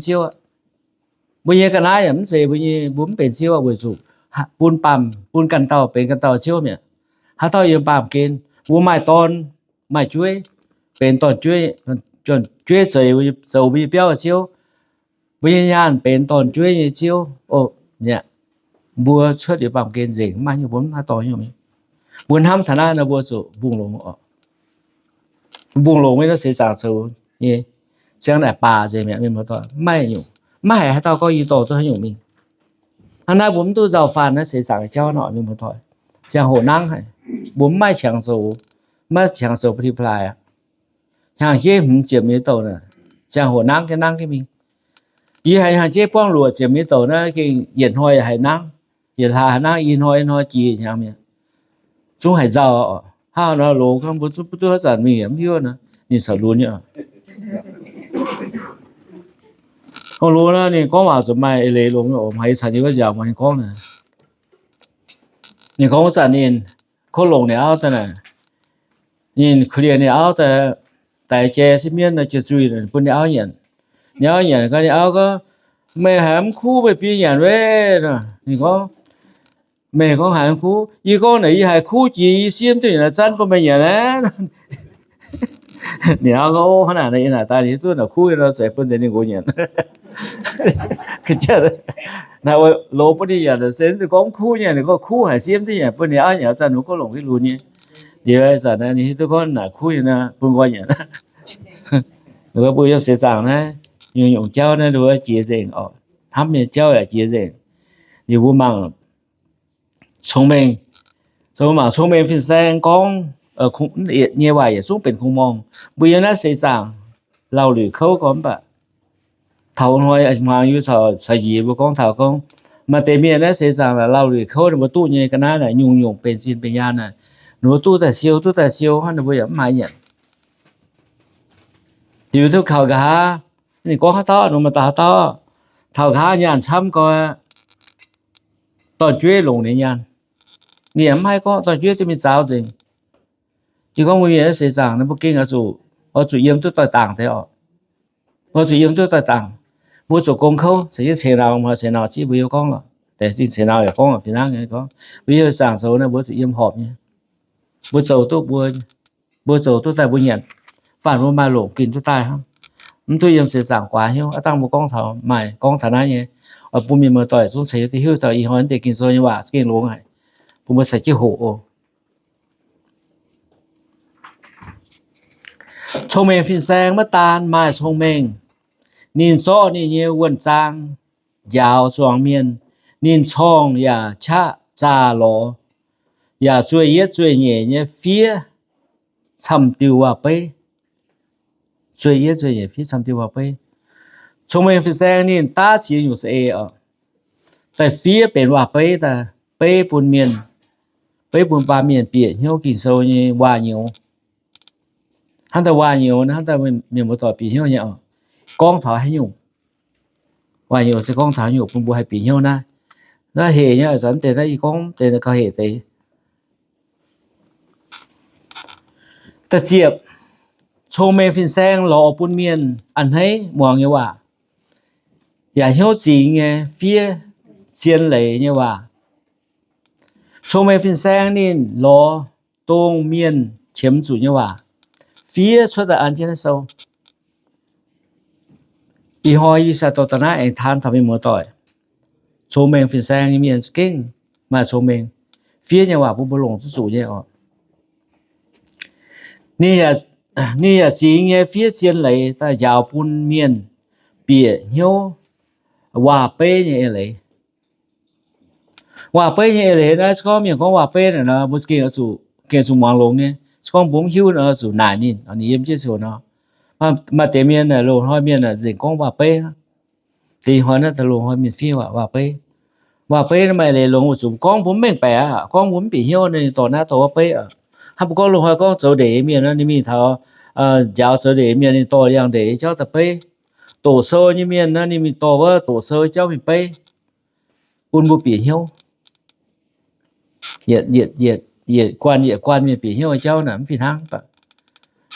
ziouv aqv. Mbuo nyei ga'naaiv yaac mv zeiz mbuo nyei, mbuo mv benx ziouv aqv, weic zuqc bun baamh, bun ganh dauh benx ganh dauh ziouv mi'aqv. Haaix dauh yiem baamh gen, mbuo maaih dorn, maaih jueiv, benx dorn-jueiv, dorn-jueiv zeix, zoux mbuo nyei biauv nyei ziouv. Mbuo nyei nyaanh benx dorn-jueiv nyei ziouv. Mbuo cuotv yietc baamh gen nzengc, mv maaih haaix nyungc mbuo mv haih dorh haaix nyungc mingh. Mbuo hnamv taux naaiv nor mbuo zuqc mbungh longx oc. Mbungh longx maiv duqv seix zaangc zoux nyei. Ziangh naaic baac nzengc mi'aqv, mienh muoz-doic, mv maaih nyungc, maiv haiz haaix dauh gorngv yie dorh duqv haaix nyungc mingh. Hnangv naaiv mbuo mv duqv nzauh faanh naaiv seix zaangc jauv nor, mienh muoz-doic. Ziangh hoc nangv haic, mbuo mv maaih qangx zoux, maiv qangx zoux ปฏิบัติ aqv. Hnyangx-jeiv hmz ziepc nyei douc naaic, ziangh hoc nangv jienv nangv jienv mingh. Yie haiz hnyangx-jeiv buangv luoqc ziepc nyei douc naaiv gengh yietc hnoi yaac haiz nangv, yietc hlaax haiz nangv, i hnoi i hnoi jiex hnyangx mi'aqv. Zungv haiz nzauh oc. Hnangv nor longx gorngv mbuo zungv mv duqv haaix zanc mingh yaac mv hiuv nor, ninh caux lunx nyei oc. Gorngv lunx nor ninh gorngv waac zuqc maaih eix leiz longx oc. Haiz caux ninh wuov nziaauc muonz ninh gorngv naaic, ninh gorngv wuov zanc ninh kov longc ninh auv daaih naaic, ninh korv-lienh ninh auv daaih, daix jai sieqv mienv nor, jiex zuiz bun ninh auv nyanc. Ninh auv nyanc gau, ninh auv gorngv, meih haiz mv kuv meih biei nyanc wuov. Ninh gorngv, meih gorngv haiz mv kuv? Yie gorngv naaic yie haiz kuv jiex yie siev duqv nyanc, zanv bun meih nyanc aqv. Ninh auv gorngv, ov, hnangv naaic nor yie naaic daaih hiuv duqv naaic kuv nyei nor, zueiz bun deix ninh nqox nyanc. Naaic loz bun ninh nyanc se mv zuqc gorngv mv kuv nyei, ninh gorngv kuv haiz siev duqv nyanc, bun ninh auv nyanc zanc ninh gorngv longc jienv lunx nyei. Liuz ih zanc naaic ninh hiuv duqv gorngv naaic kuv nyei nor, bun nqoi nyanc. Mbuo yiem seix zaangc naaiv, nyungc-nyungc jauv naaiv nduov jiex nzengc oc. Hnamv nyei jauv yaac jiex nzengc. Liuz mbuo mangc cong-mengh, mbuo mangc cong-mengh fin-saeng gorngv nyei waac yietc zungv benx kungx-morngh. Mbuo yiem naaiv seix zaangc lauh luic kouv gorngv mv baac taux hnoi hmuangx yie caux njiec mbuo gorngv taux gorngv, maaih deix mienh naaiv seix zaangc lauh luic kouv, ninh mbuo duqv nyei ga'naaiv naaic nyungc-nyungc benx zinh benx nyaanh naaic, ninh mbuo duqv daaih siou, duqv daaih siou hnangv, ninh mbuo yaac mv maaih nyanc. Liuz duqv kaux nqa'haav, ninh gorngv haaix dauh, ninh maaih dauh haaix dauh, taux nqa'haav nyaanh camv gau, dorn-jueiv longc ninh nyaanh. Ninh yaac mv haih gorngv, dorn-jueiv duqv mingh zaaux nzengc. Yie gorngv mbuo mienh seix zaangc naaiv mbuo gengh oix zuqc, oix zuqc yiem duqv doix-dangc deix oc. Oix zuqc yiem duqv doix-dangc. Mbuo zoux gong kouv, ceix jienv ceix nauz, ceix nauz zieqv mbuo yiem gorngv lorqc. Zingh ceix nauz yaac gorngv fih hnangv nyei gorngv, mbuo yiem zaangc zoux naaiv mbuo zuqc yiem horpc nyei. Mbuo zoux duqv mbuo, mbuo zoux duqv daaih mbuo nyanc, faanh mbuo maaih longc ginh duqv daaih hnangv. Mv duqv yiem seix zaangc guaax hnyouv. Aav dangh mbuo gorngv taux, maaih gorngv taux naaiv nyei, bun mienh muoz-doic zungv ceix duqv hiuv taux ih hnoi naaiv deix Ging-Sou nyei waac gengh longx haic, bun mbuo caux jienv hoqc oc. Cong-mengh fin-saeng maiv daan maaih cong-mengh. Ninh zorqv ninh nyei wuonh zaang njaaux zuangx mienh. Ninh corngh yaac qaqv zaah lorz, yaac zueih yietv zueih nyeic nyei fiev camv diuh waac-beiv. Zueih yietv zueih nyeic fiev camv diuh waac-beiv. Cong-mengh fin-saeng ninh daav ziex nyungc za'eix oc. Daaih fiev benx waac-beiv daaih, beiv bun mienh, beiv bun baamh mienh bieqc hnyouv Ging-Sou nyei waac-nyouz. Hnangv daaih waac-nyouz naaiv, hnangv daaih mienh muoz-doic bieqc hnyouv nyei oc. Gorngv taux haaix nyungc, waac-nyouz se gorngv taux haaix nyungc bun mbuo haih bieqc hnyouv naaiv. Naaiv hec nyei, ih zanc deix naaiv yie gorngv deix gauh hec deix. Da'ziepc, cong-mengh fin-saeng lorz bun mienh a'hneiv muangx nyei waac, yaac hnyouv zingx nyei fiev zien leiz nyei waac. Cong-mengh fin-saeng ninh lorz dongh mienh qiemx zuqc nyei waac fiev cuotv daaih an jienv naaiv sou. Ih hnoi yie sai dorh daaih naaiv aengx taan taux mienh muoz-doic, cong-mengh fin-saeng nyei mienh za'gengh maaih cong-mengh, fiev nyei waac bun mbuo longc duqv zuqc nyei oc. Ninh yaac zingx nyei fiev zien leiz daaih njaaux bun mienh bieqc hnyouv waac-beiv nyei eix leiz. Waac-beiv nyei eix leiz naaiv, se gorngv mienh gorngv waac-beiv naaic nor, mbuo gengh zuqc, gengh zuqc muangx longx nyei. Se gorngv mbuo mv hiuv nor, zuqc naaic ninh, ninh yiem jienv ziouc nor. Maaih deix mienh loz-hnoi mienh nzengc gorngv waac-beiv. Deix hnoi naaiv loz-hnoi mienh fiev waac-beiv. Waac-beiv naaiv maaih leiz longx weic zuqc gorngv mbuo mv mengh baeqc aqv, gorngv mbuo mv bieqc hnyouv nor, ninh dorh naaiv dorh wuov beiv aqv. Hnangv mbuo gorngv loz-hnoi gorngv zoux ndeic mienh nor, ninh mingh taux njaaux zoux ndeic mienh, ninh dorh liangx-ndeic jauv daaih beiv. Doqc sou nyei mienh nor, ninh mingh dorh wuov doqc sou jauv mingh beiv, bun mbuo bieqc hnyouv. Yietc, yietc, yietc guanh yietc guanh mienh bieqc hnyouv jauv naaic mv fih hnangv.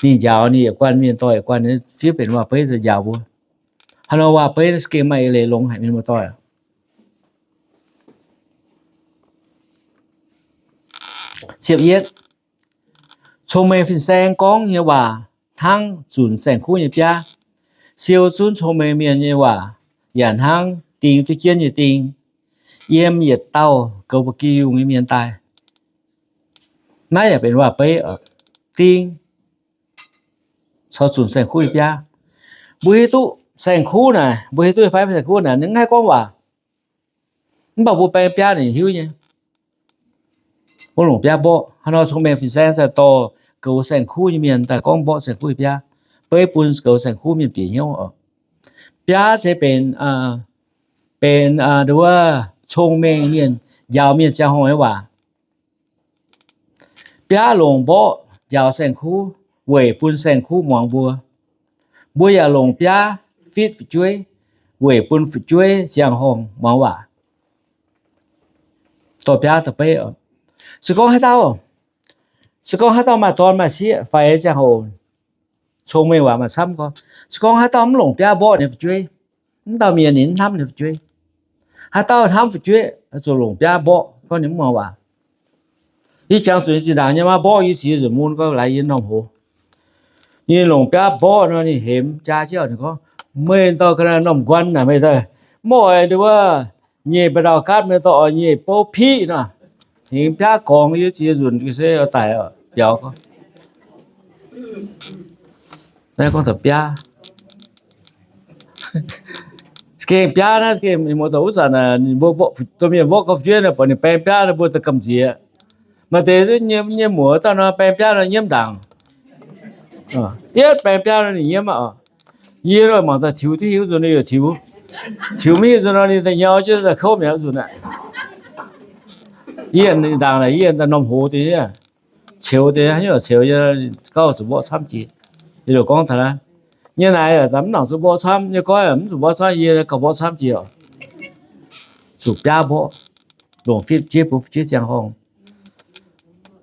Ninh njaaux ninh yietc guanh mienh dorh yietc guanh fiev benx waac-beiv njaaux mbuo. Haaix nor waac-beiv naaiv se gengh maaih eix leiz longx haic, mienh muoz-doic. Ziepc yietv, cong-mengh fin-saeng gorngv nyei waac hnangv zunc saeng-kuv nyei biaav. Siou zunv cong-mengh mienh nyei waac yaac hnangv ding duqv jienv nyei ding, yiem yietc dauh goux ba'gi yungh nyei mienh daaih. Naaiv yaac benx waac-beiv oc. Ding caux zunc saeng-kuv nyei biaav. Mbuo hiuv duqv saeng-kuv naaic, mbuo hiuv duqv fai saeng-kuv naaic ninh mv haih gorngv waac, mv baac mbuo baeng biaav ninh hiuv nyei. Mbuo longc biaav mborqv. Haaix nor cong-mengh fin-saeng se dorh goux saeng-kuv nyei mienh daaih gorngv mborqv saeng-kuv nyei biaav, beiv bun goux saeng-kuv mienh bieqc hnyouv oc. Biaav se benx, benx nduov cong-mengh mienh njaaux mienh ziangh horngh nyei waac. Biaav longc mborqv njaaux saeng-kuv weic bun saeng-kuv muangx mbuo. Mbuo yaac longc biaav fitv fu'jueiv weic bun fu'jueiv ziangh horngh muangx waac. Dorh biaav da'beiv oc. Se gorngv haaix dauh, se gorngv haaix dauh maaih dorn maaih sieqv faix ziangh hoc, cong-mengh waac maaih camv gorngv. Se gorngv haaix dauh mv longc biaav mborqv ninh fu'jueiv, wuov dauh mienh ninh mv hnamv ninh fu'jueiv. Haaix dauh hnamv fu'jueiv zuqc longc biaav mborqv gorngv ninh mv muangx waac. Yie jangx zuqc nyei zinh ndaangc nyei maa mborqv yie ziex nzunc mun gorngv laaix yie norm hoz. Ninh longc biaav mborqv nor ninh hemx jaa jienv ninh gorngv, meih dauh ga'naaiv norm nquan naaic meih daaih mv oix nduov nyei mba'ndau gaatv, meih dauh oix nyei bouv piqv nor. Hingx biaav gorngx yie ziex nzunc se daic biaux gorngv. Naaiv gorngv taux biaav. Gengh biaav naaiv gengh muoz-doic wuov zanc ninh mbuo domh mienh mborqv gau fu'jueiv nor, buatc ninh baeng biaav nor mbuo daaih gamh nziex. Maaih deix nyei muoc dauh nor baeng biaav nor nyiemv ndaangc. Yietv baeng biaav nor ninh nyiemv aqv. Yie mangc daaih tiux duqv hiuv nzunc nor yaac tiux. Tiux maiv hiuv nzunc nor ninh daaih nyau jienv daaih kouv mi'aqv nzunc aqv. Yie ndaangc naaic yie daaih norm hoz deix, ceux deix, haaix nyungc ceux, gauh zuqc mborqv camv jiex. Yie gorngv taux naaiv, nyei naaic mv nangc zuqc mborqv camv, nyei goiv mv zuqc mborqv camv, yie gauh mborqv camv jiex oc. Zuqc biaav mborqv, longc fitv fu'jueiv bun fu'jueiv ziangh horngh.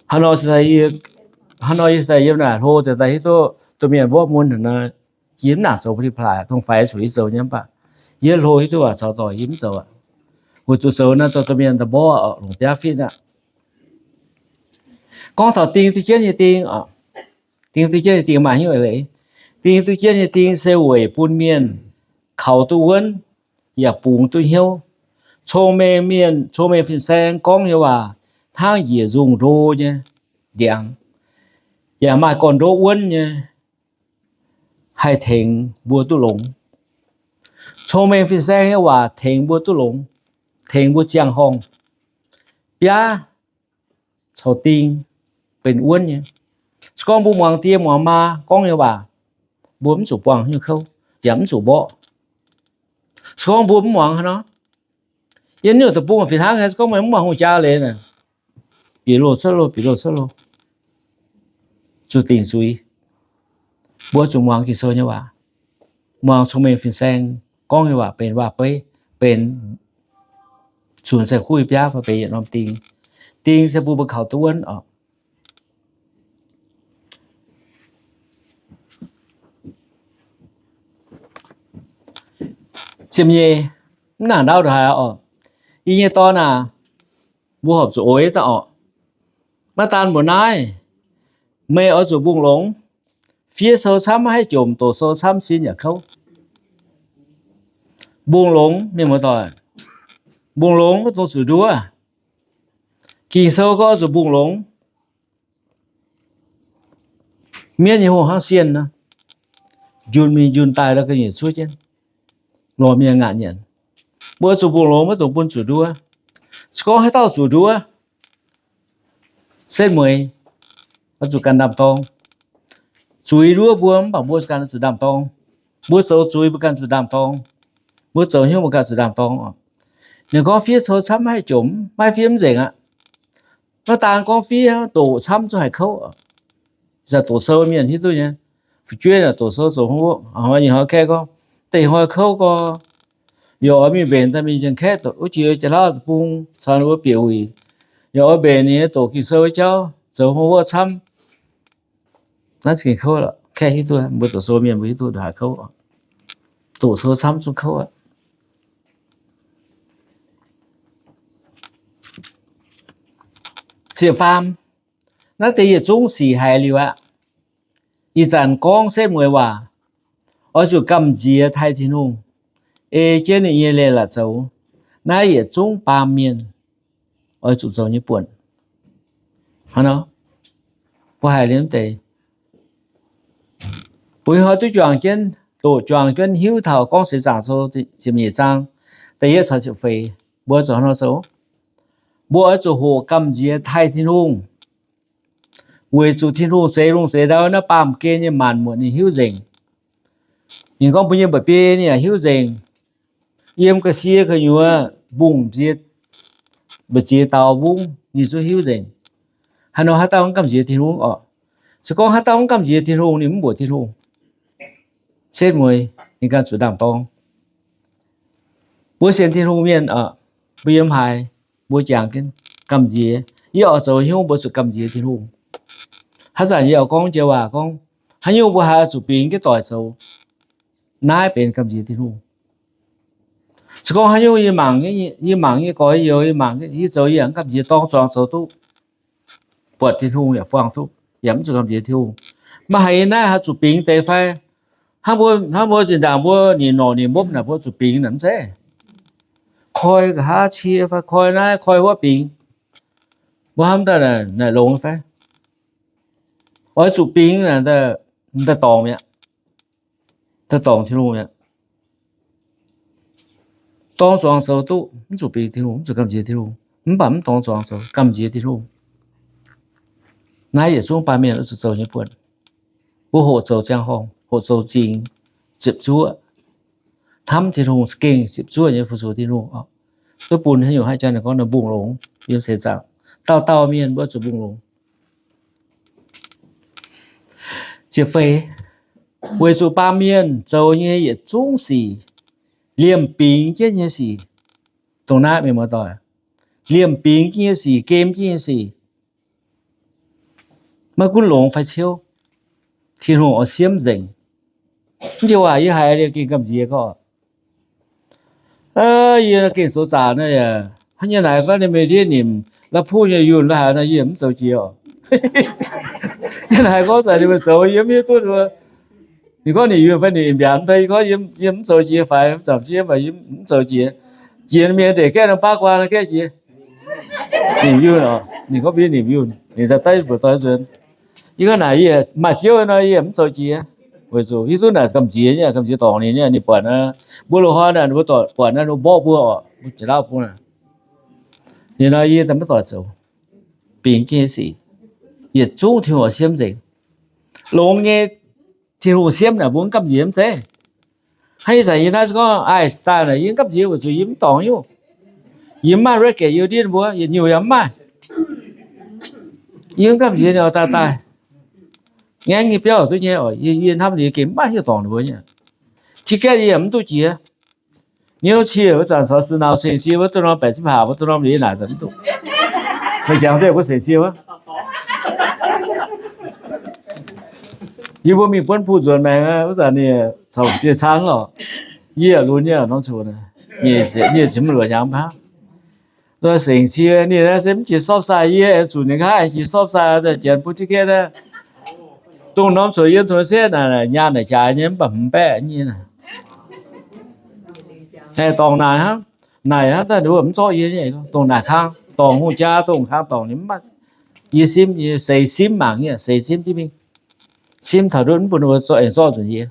Hnangv nor yie daaih yiem naaic hlo daaih hiuv duqv domh mienh mborqv mun haic nor, yie mv nangc zoux ba'di pa'laac, dongh faix cuqv yie zoux nyei mv baac yie hlo hiuv duqv waac caux doic yie mv zoux aqv. Weic zuqc zoux naaiv dongh domh mienh daaih mborqv oc, longc biaav fitv aqv. Gorngv taux ding duqv jienv nyei ding oc. Ding duqv jienv nyei ding maaih hnyouv eix leiz. Ding duqv jienv nyei ding se weic bun mienh kaux duqv wuonv yaac bungx duqv hnyouv. Cong-mengh mienh, cong-mengh fin-saeng gorngv nyei waac hnangv njiec nzungh ndo nyei ndiangx, yaac maaih gorn-ndoqv wuonv nyei haih tengx mbuo duqv longx. Cong-mengh fin-saeng nyei waac tengx mbuo duqv longx, tengx mbuo ziangh horngh. Biaav caux ding benx wuonv nyei. Se gorngv mbuo muangx die muangx maa gorngv nyei waac, mbuo mv zuqc buangh hnyouv kouv, yaac mv zuqc mborqv. Se gorngv mbuo mv muangx haaix nor, yiem nyungc deic-bung fih hnangv nyei, se gorngv meih mv muangx hungh jaa leiz naaic, bieqc loh cuotv loh, bieqc loh cuotv loh, zuqc dingc zuiz. Mbuo zuqc muangx Ging-Sou nyei waac, muangx cong-mengh fin-saeng gorngv nyei waac benx waac-beiv, benx zunc saeng-kuv nyei biaav fai benx yietc norm ding. Ding se bun mbuo kaux duqv wuonv oc. Ziepc nyeic, mv nangc ndau ndongc haaix oc. Yie nyei dorn aac, mbuo horpc zuqc oix daaih oc. Maiv daan mbuo naaiv, meih oix zuqc mbungh longx. Fiev sou camv maiv haih jomc, doqc sou camv sin yaac kouv. Mbungh longx, mienh muoz-doic, mbungh longx maiv dungx zuqc nduov. Ging-Sou gorngv zuqc mbungh longx. Mienv nyei hungh hnangv sienh nor, njunh mingh njunh daaih la'ganh yietc cuotv jienv, lorz mienh ngaatc nyanc. Mbuo zuqc mbungh longx maiv dungx bun zuqc nduov. Se gorngv haaix dauh zuqc nduov, setv mueiz, oix zuqc ganh ndaam-dorng. Zuiz nduov mbuo mv baac mbuo ganh zuqc ndaam-dorng. Mbuo zoux zuiz mbuo ganh zuqc ndaam-dorng. Mbuo zoux hnyouv mbuo ganh zuqc ndaam-dorng oc. Ninh gorngv fiev sou camv maiv haih jomc, maiv fiev mv nzengc aqv. Maiv daan gorngv fiev, doqc camv zungv haih kouv. Ih zanc doqc sou mienh hiuv duqv nyei. Fu'jueiv naaic doqc sou zoux hnyouv, ih hnoi kaeqv gorngv, da'nyeic hnoi kouv gorx, yaac oix mingh mbenc daaih mingh Janx-Kaeqv wuov jiex Janx-Lauv deic-bung caux ninh mbuo bieqc wuic, yaac oix mbenc ninh nyei doqc Ging-Sou jauv, zoux hnyouv camv. Naaiv za'gengh kouv lorqc. Kaeqv hiuv duqv, mbuo doqc sou mienh mbuo hiuv duqv ndongc haaix kouv oc. doqc sou camv zungv kouv aqv. Ziepc faam, naaiv deix yietc zungv sic haiz liuz aqv. Ih zanc gorngv setv mueiz waac, oix zuqc gamh nziex taaih Tin-Hungh, ei jienv ninh nyei leiz-latc zoux. Naaiv yietc zungv baamh mienh oix zuqc zoux nyei buonc. Hnangv nor, mbuo haiz liuz mv deix, mbuo hnoi duqv juangc jienv, doqc juangc jienv hiuv taux Gorngv Seix Zaangc Sou ziepc nyeic zaang da'yietv caux ziepc feix, mbuo zuqc hnangv nor zoux. Mbuo oix zuqc hoqc gamh nziex taaih Tin-Hungh, weic zuqc Tin-Hungh zeix lungh zeix ndau naaiv baamh gen nyei maanc muotc ninh hiuv nzengc. Ninh gorngv mbuo nyei mba'biei ninh yaac hiuv nzengc. Yiem ga'sie gu'nyuoz mbungv-nziex, mba'ziex daaux mbungv ninh zungv hiuv nzengc. Haaix nor haaix dauh mv gamh nziex Tin-Hungh oc? Se gorngv haaix dauh mv gamh nziex Tin-Hungh, ninh mv mbuoqc Tin-Hungh. Setv mueiz ninh ganh zuqc ndaangc dorng. Mbuo sienx Tin-Hungh mienh, mbuo yiem haaix, mbuo jangx jienv gamh nziex. Yie oix zoux haaix nyungc mbuo zuqc gamh nziex Tin-Hungh. Haaix zanc yie oix gorngv jiex waac gorngv, haaix nyungc mbuo haih zuqc bingx jienv doic zoux, naaiv benx gamh nziex Tin-Hungh. Se gorngv haaix nyungc yie mangc, yie mangc nyei gorx-youz, yie mangc, yie zoux yie yaac mv gamh nziex, dorng zuangx zoux duqv, buatc Tin-Hungh yaac buangh duqv, yaac mv zuqc gamh nziex Tin-Hungh. Maiv haiz yie naaiv haih zuqc bingx deix fai? Hnangv mbuo, hnangv mbuo zinh ndaangc mbuo ninh norqc ninh mbopv naaic, mbuo zuqc bingx naaic mv zeiz? Koi nqa'haav cie fai koi naaiv koi wuov bingx, mbuo hnamv daaih naaic longx fai? Oix zuqc bingx naaic, daaih dorngc mi'aqv. Daaih dorngc Tin-Hungh mi'aqv. Dorng zuangx zoux duqv, mv zuqc bingx Tin-Hungh, mv zuqc gamh nziex Tin-Hungh, mv baac mv dorng zuangx zoux gamh nziex Tin-Hungh. Naaiv yietc zungv baamh mienh oix zuqc zoux nyei buonc. Mbuo hoqc zoux ziangh horngh, hoqc zoux m'zing, ziepc zuoqv, hnamv Tin-Hungh za'gengh ziepc zuoqv nyei fu-sux Tin-Hungh oc. Duqv bun haaix nyungc haaix zanc ninh gorngv ninh mbungh longx yiem seix zaangc. Dauh dauh mienh mbuo zuqc mbungh longx. Ziepc feix, weic zuqc baamh mienh zoux nyei yietc zungv sic, liemh bingx jienv nyei sic, dongh naaiv mienh muoz-doic, liemh bingx jienv nyei sic, gem jienv nyei sic, maiv gunv longx fai ciouv, Tin-Hungh oix siemv nzengc. Mv jiex waac yie haiz liuz gengh gamh nziex gorngv, yie gengh zoux zaqc naaiv, hnangv nyei naaic gorngv ninh mingh ndiev nimc la'puv nyei yunh la'haaix nor, yie mv zoux jiex oc. Nyei naaic gorngv zanc ninh mingh zoux yie mv hiuv duqv. Ninh gorngv ninh yunh fai ninh mbiaanx fai, yie gorngv yie mv zoux jiex faix, zamc siev mv zoux jiex. Jiex mingh ndeic gaeqv nor baav guaan gaeqv jiex. Nimc yunh oc, ninh gorngv mbiv nimc yunh, ninh daaih daiv mbuoqc doix nzuonx. Yie gorngv naaic yie maaih ziouv nor yie mv zoux jiex. Weic zuqc hiuv duqv naaic gamh nziex nyei, gamh nziex dorngc ninh nyei, ninh buatc naaiv, mbuo loz-hnoi naaic mbuo buatc naaiv ninh mborqv mbuo oc, mbuo jiex lauv bung naaic. Ninh nor yie daaih maiv doic zoux. Bingx jienv nyei sic, yietc zungv Tin-Hungh siemv nzengc. Longx nyei, Tin-Hungh siemv naaic mbuo mv gamh nziex mv zeiz? Hnangv ih zanc yie naaiv gorngv Einstein naaic, yie mv gamh nziex weic zuqc yie mv dorngc nyungc. Yie mv maaih rocket yie ndiev mbuo, yietc nyungc yaac mv maaih. Yie mv gamh nziex ninh oix daaih daaih. Ngaengv nyei biauv duqv nyei oc, yie hnamv yie gengh mv maaih haaix nyungc dorngc ninh mbuo nyei. Ticket yie yaac mv duqv jiex. Niouv cie wuov zanc caux Suu Nauz seng-sie wuov, duqv norm baeqc ziepc hlaax wuov, duqv norm liuz naaic mv duqv. Meih jangx deix mbuo seng-sie wuov. Yie mbuo mingh buonv buh nzuonx maengx wuov zanc ninh caux dieh cang lorqc. Yie lunx nyei norm coc, yie ziex mv luoqc hnyangx mv hnangv. Seng-sie ninh naaiv se mv jiex sopv sai, yie aengx zuqc ninh nqa'haav jiex sopv sai, janx bun ticket naaiv. Dongh norm coc yiem tong setv naaic, nyaanh naaic jaaix nyei mv baac hmz baeqv nyei. Aengx dorngc naaic hnangv, naaic hnangv daaih ninh mbuo mv zorqv yie nyei. Dongh naaic kang dorngc hungh jaa, dongh kang dorngc nyei mv baac yie simv, yie seix simv mangc nyei, seix simv jienv mingh. Simv taux ndutv mv bun ninh mbuo zorqv, aengx zorqv nzunc yie.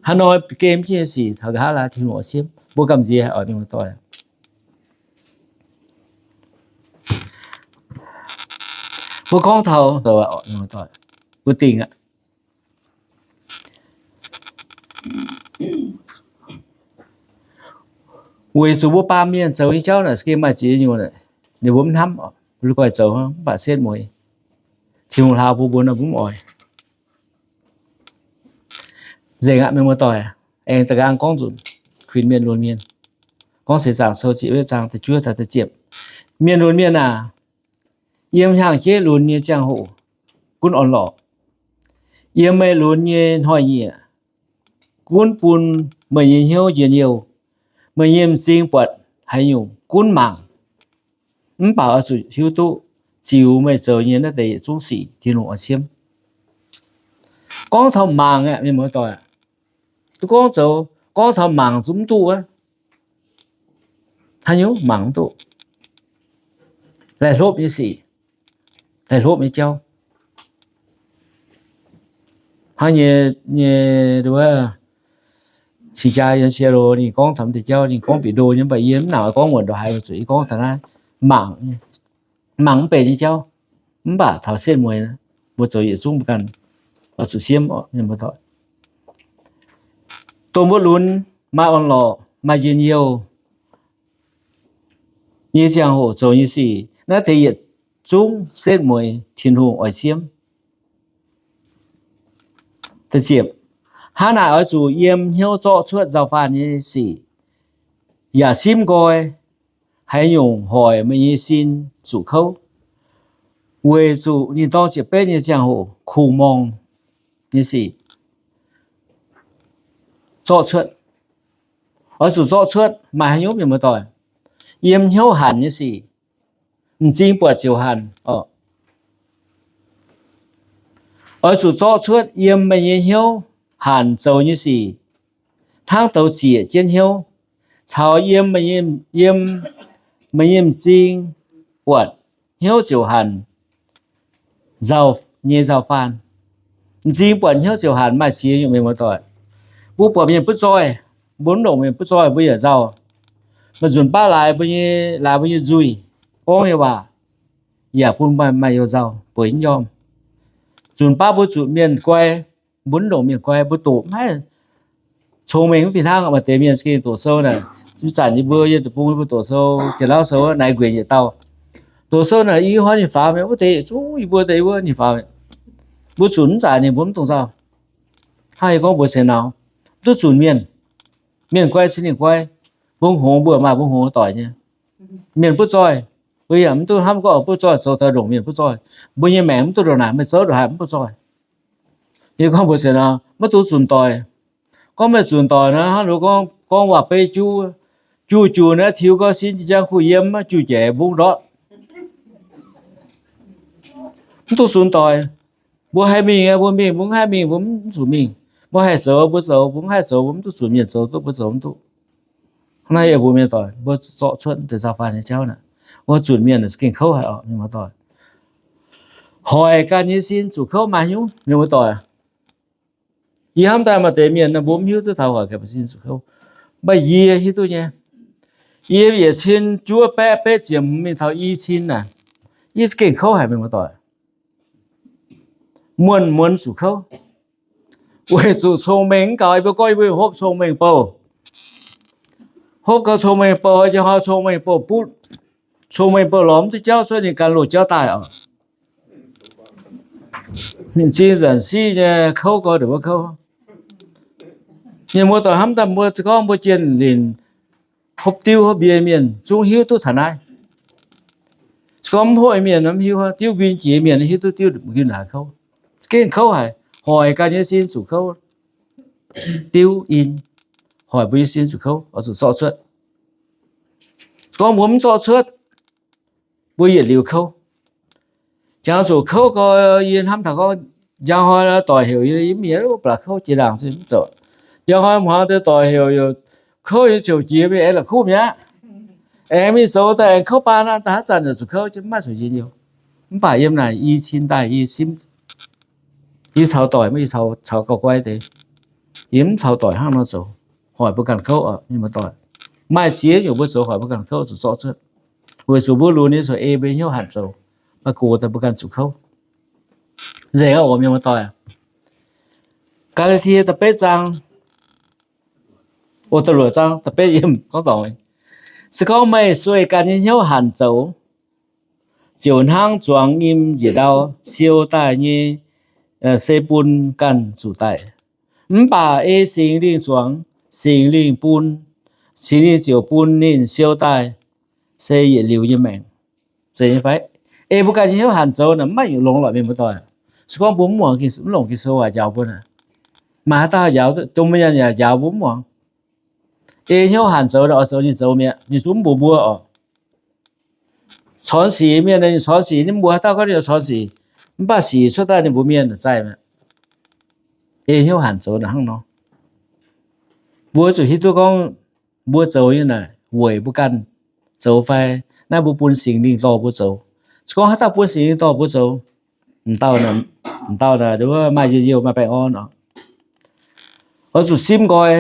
Haaix nor gem jienv nyei sic taux nqa'haav laai Tin-Hungh oix siemv. Mbuo gamh nziex oc, mienh muoz-doic. Mbuo gorngv taux, mbuo dingc aqv. Weic zuqc mbuo baamh mienh zoux nyei jauv naaic, se gengh maaih ziex nyungc, ninh mbuo mv hnamv oc. Mbuo goiv zoux mv baac setv mueiz. Tin-Hungh hlaau mbuo, mbuo nor mbuo mv oix. Nzengc aqv, mienh muoz-doic. Aengx da'nqaang gorngv nzunc, kuinx mienh lunx mienh. Gorngv Seix Zaangc Sou ziepc yietv zaang da'juov taux da'ziepc. Mienh lunx mienh aac, yiem hnyangx-jeiv lunx nyei ziangh hoc gunv orn-lorqc. Yiem meih lunx nyei hnoi-nyieqc gunv bun meih nyei hnyouv njien-youh, meih nyei m'zing buatc haaix nyungc gunv mangc. Mv baac oix zuqc hiuv duqv ziux meih zoux nyei naaiv deix yietc zungv sic Tin-Hungh oix siemv. Gorngv taux mangc aqv, mienh muoz-doic, duqv gorngv zoux, gorngv taux mangc zungv mv duqv wuov. Haaix nyungc mangc mv duqv? Laih hlopv nyei sic, laih hlopv nyei jauv. Hnangv nyei, nyei, cing-jaa yiem Sieqv-Lo ninh gorngv taux deix jauv, ninh gorngv bieqc ndo nyei, mv baac yie mv nangc gorngv wuonc ndongc haaix, oix zuqc yie gorngv taux naaiv mangc, mangc mv benx nyei jauv. Mv baac taux setv mueiz mbuo zoux yietc zungv mbuo ganh oix zuqc siemv oc, mienh muoz-doic. Dongh mbuo lunx maaih orn-lorqc, maaih njien-youh nyei ziangh hoc zoux nyei sic, naaiv deix yietc zungv setv mueiz Tin-Hungh oix siemv. Hnangv naaic oix zuqc yiem hnyouv zorqv cuotv nzauh faanh nyei sic, yaac simv nqoi haaix nyungc hoic meih nyei sin zuqc kouv, weic zuqc ninh dorng ziepc betv nyei ziangh hoc kungx-morngh nyei sic zorqv cuotv. Oix zuqc zorqv cuotv maaih haaix nyungc, mienh muoz-doic? Yiem hnyouv hanc nyei sic, m'zing buatc ziouc hanc oc. Oix zuqc zorqv cuotv yiem meih nyei hnyouv hanc zoux nyei sic, hnangv douz zieqc jienv hnyouv, caux yiem, yiem meih nyei m'zing buatc hnyouv ziouc hanc nzauh nyei nzauh faanh. M'zing buatc hnyouv ziouc hanc maaih ziex nyungc, mienh muoz-doic. Mbuo buatc mienh butv zoih, mbuo mv longc mienh butv zoih mbuo yaac nzauh. Maaih nzunc baav laaix mbuo nyei, laaix mbuo nyei nzuih, gorngv nyei waac yaac bun maaih, maaih youh nzauh bueix mv njormh. Nzunc baav mbuo zuqc mienh guai, mbuo mv longc mienh guai, mbuo doqc mv haih, cong-mengh mv fih hnangv. Maaih deix mienh za'gengh doqc sou naaic, ih zanc yie mbuo yiem deic-bung yie mbuo doqc sou, Janx-Lauv sou naaic, guenx yietc dauh. Doqc sou naaic i hnoi ninh faaux mi'aqv, wuov deix zungv yie mbuo deix wuov ninh faaux mi'aqv. Mbuo zunc mv zanc ninh mbuo mv dungx nzauh. Hnangv yie gorngv mbuox seix nauz, mv duqv zunc mienh. Mienh guai cin ninh guai. Mbuo hngongx mbuo maaih mbuo hngongx doic nyei. Mienh butv zoih, mbuo yaac mv duqv hnamv gorngv butv zoih zoux daaih ndongc mienh butv zoih. Mbuo nyei maengc mv duqv ndongc naaic, meih zoux ndongc haaix mv butv zoih. Yie gorngv mbuox seix nauz, maiv dungx zunc doic. Gorngv meih zunc doic naaic, hnangv nor gorngv, gorngv waac-beiv juv, juv juv naaiv tiux gauh sin jiex jangx kuh yiem, juv jaic mbungv ndortv. Mv duqv zunc doic. Mbuo haih mingh, mbuo mingh, mbuo mv haih mingh, mbuo mv zuqc mingh. Mbuo haih zoux, mbuo zoux, mbuo mv haih zoux, mbuo mv duqv zunc mienh zoux duqv, mbuo zoux mv duqv. Hnangv naaiv yie mbuox mienh doic, mbuo zorqv cuotv deix nzauh faanh nyei jauv naaic, mbuo zunc mienh za'gengh kouv haic oc, mienh muoz-doic. Hoic ganh nyei sin zuqc kouv maaih nyungc, mienh muoz-doic. Yie hnamv daaih maaih deix mienh mbuo mv hiuv duqv taux hoic ganh nyei sin zuqc kouv. Mv baac yie hiuv duqv nyei. Yie yietc cin juov baeqv betv ziepc hmz mingh taux i cin naaic, yie za'gengh kouv haic, mienh muoz-doic. Muonh muonz zuqc kouv, weic zuqc cong-mengh mv gaux. Yie mbuo gorngv yie mbuo hopv cong-mengh bouh, hopv gau cong-mengh bouh, njang hnoi cong-mengh bouh butv, cong-mengh bouh lorz mv duqv jauv cuotv, ninh gan loz-jauv daaih oc. Ninh m'zing nzanc siqv nyei, kouv gau ndongc wuov kouv. Mienh muoz-doic, hnamv daaih mbuo gorngv mbuo jienh linc hopv diuv hopv mbie mienh zungv hiuv duqv taux naaiv. Se gorngv mv hopv mienh mv hiuv, diuv nquin jiex mienh hiuv duqv diuv nquin haaix kouv. Gengh kouv haic, hoic ganh nyei sin zuqc kouv. Diuv in hoic mbuo nyei sin zuqc kouv, oix zuqc zorqv cuotv. Se gorngv mbuo mv zorqv cuotv, mbuo yietc liuz kouv. Jangx zuqc kouv gau, yie hnamv taux gorngv njang hnoi doic heuc yie, yie mv mingh, ba'laqc kouv jiex ndaangc se mv zoux. Njang hnoi hmuangx deix doic heuc, kouv nyei ziouc jiex mingh aengx la'kuqv mi'aqv. Aengx mingh zoux daaih aengx kouv baan aqv, daaih haaix zanc yaac zuqc kouv, mv maaih zuqc njien-youh. Mv baac yiem naaic i cin daaih yie simv, yie caux doic, maiv yie caux gauh guai deix. Yie mv caux doic hnangv nor zoux, hoic mbuo ganh kouv oc, mienh muoz-doic. Maaih ziex nyungc mbuo zoux hoic mbuo ganh kouv zuqc zorqv cuotv, weic zuqc mbuo lunx nyei ziouc ei mbuo nyei hnyouv hanc zoux, maaih gox daaih mbuo ganh zuqc kouv. Nzengc aqv oc, mienh muoz-doic. Gaa^laa^tie da'betv zaang, o, da'luoqc zaang da'betv yiem gorngv dorngc, se gorngv meih sueih ganh nyei hnyouv hanc zoux, ziouc hnangv zuangx nyim njiec ndau siou daaih nyei se bun ganh zuqc daic. Mv baac ei Singx Lingh zuangx, Singx Lingh bun, Singx Lingh ziouc bun ninh siou daaih se yietc liuz nyei maengc. Zeiz nyei fai? Ei mbuo ganh nyei hnyouv hanc zoux naaic mv maaih longx lorqc, mienh muoz-doic. Se gorngv mbuo mv muangx, mv longc Ging-Sou waac njaaux mbuo naaic, maaih haaix dauh njaaux, domh mienh yaac njaaux mbuo mv muangx. Ei hnyouv hanc zoux, oix zoux ninh zoux mi'aqv. Ninh zungv mv mbuox mbuo oc. Corn sic mienh ninh corn sic, ninh mbuox haaix dauh gorngv ninh corn sic, mv baac sic cuotv daaih ninh mbuox mienh zaih mi'aqv. Ei hnyouv hanc zoux naaic hnangv nor. Mbuo zuqc hiuv duqv gorngv mbuo zoux nyei naaic weic mbuo ganh zoux fai naaiv mbuo bun Singx Lingh dorh mbuo zoux. Se gorngv haaix dauh bun Singx Lingh dorh mbuo zoux, m'dauh, m'dauh naaic maaih njien-youh maaih baengh orn oc. Oix zuqc simv nqoi,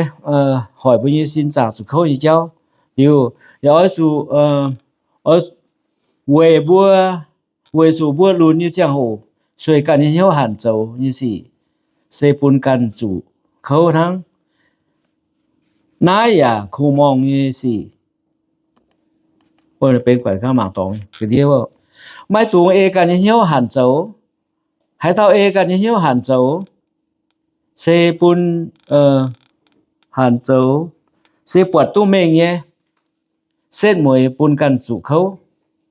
hoic mbuo nyei sin zaangc zuqc kouv nyei jauv. Liuz yaac oix zuqc weic mbuo, weic zuqc mbuo lunx nyei ziangh hoc sueih ganh nyei hnyouv hanc zoux nyei sic se bun ganh zuqc kouv hnangv. Naaiv yaac kungx-morngh nyei sic. Benx guatc mangc dorngx ga'ndiev, maiv dungx ei ganh nyei hnyouv hanc zoux. Haaix dauh ei ganh nyei hnyouv hanc zoux, se bun, hanc zoux, se buatc duqv mengh nyei, setv mueiz bun ganh zuqc kouv,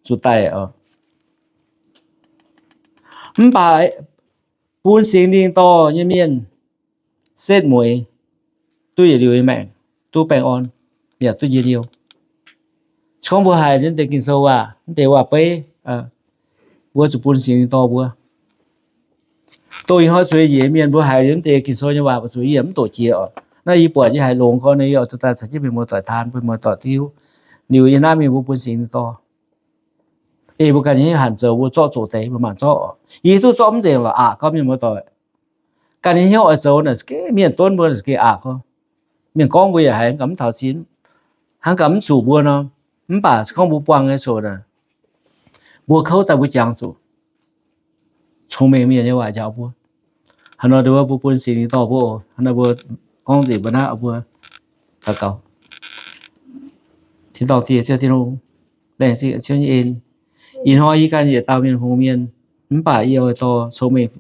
zuqc daic oc. Mv baac bun Singx Lingh dorh nyei mienh, setv mueiz duqv yietc liuz nyei maengc, duqv baengh orn, yaac duqv njien-youh. Se gorngv mbuo haiz liuz mv deix Ging-Sou waac, mv deix waac-beiv, mbuo zuqc bun Singx Lingh dorh mbuo. Dongh ih hnoi zueiz njiec mienh mbuo haiz liuz mv deix Ging-Sou nyei waac, mbuo zuqc yie mv doqc jiex oc. Naaiv yie buatc yie haiz longx gorn, yie oix zuqc daaih caux jienv mienh muoz-doic taan, bun muoz-doic hiuv. Liuz yie naaiv mingh mbuo bun Singx Lingh dorh. Ei mbuo ganh nyei hanc zoux, mbuo zorqv zoqc deix, mbuo mangc zorqv oc. Yie duqv zorqv mv nzengc lorqc, aqc gorngv mienh muoz-doic. Ganh nyei hnyouv oix zoux naaic, mienh donv mbuo naaic gengh aqc gorngv. Mienh gorngv mbuo yaac haiz hnangv gaax mv taux cin, hnangv gaax mv zuqc mbuo nor. Mv baac se gorngv mbuo buangh nyei coc naaic, mbuo kouv daaih mbuo jangx zuqc cong-mengh mienh nyei waac njaaux mbuo. Haaix nor mbuo bun Singx Lingh dorh mbuo oc. Haaix nor mbuo gorngv nzengc mbuo naaiv, mbuo daux gaux. Tin-dorngh Diex, Ziouv Tin-Hungh, laengz zingh Ziouv nyei en. Ih hnoi yie ganh yietc dauh mienh hngongx mienh, mv baac yie oix dorh cong-mengh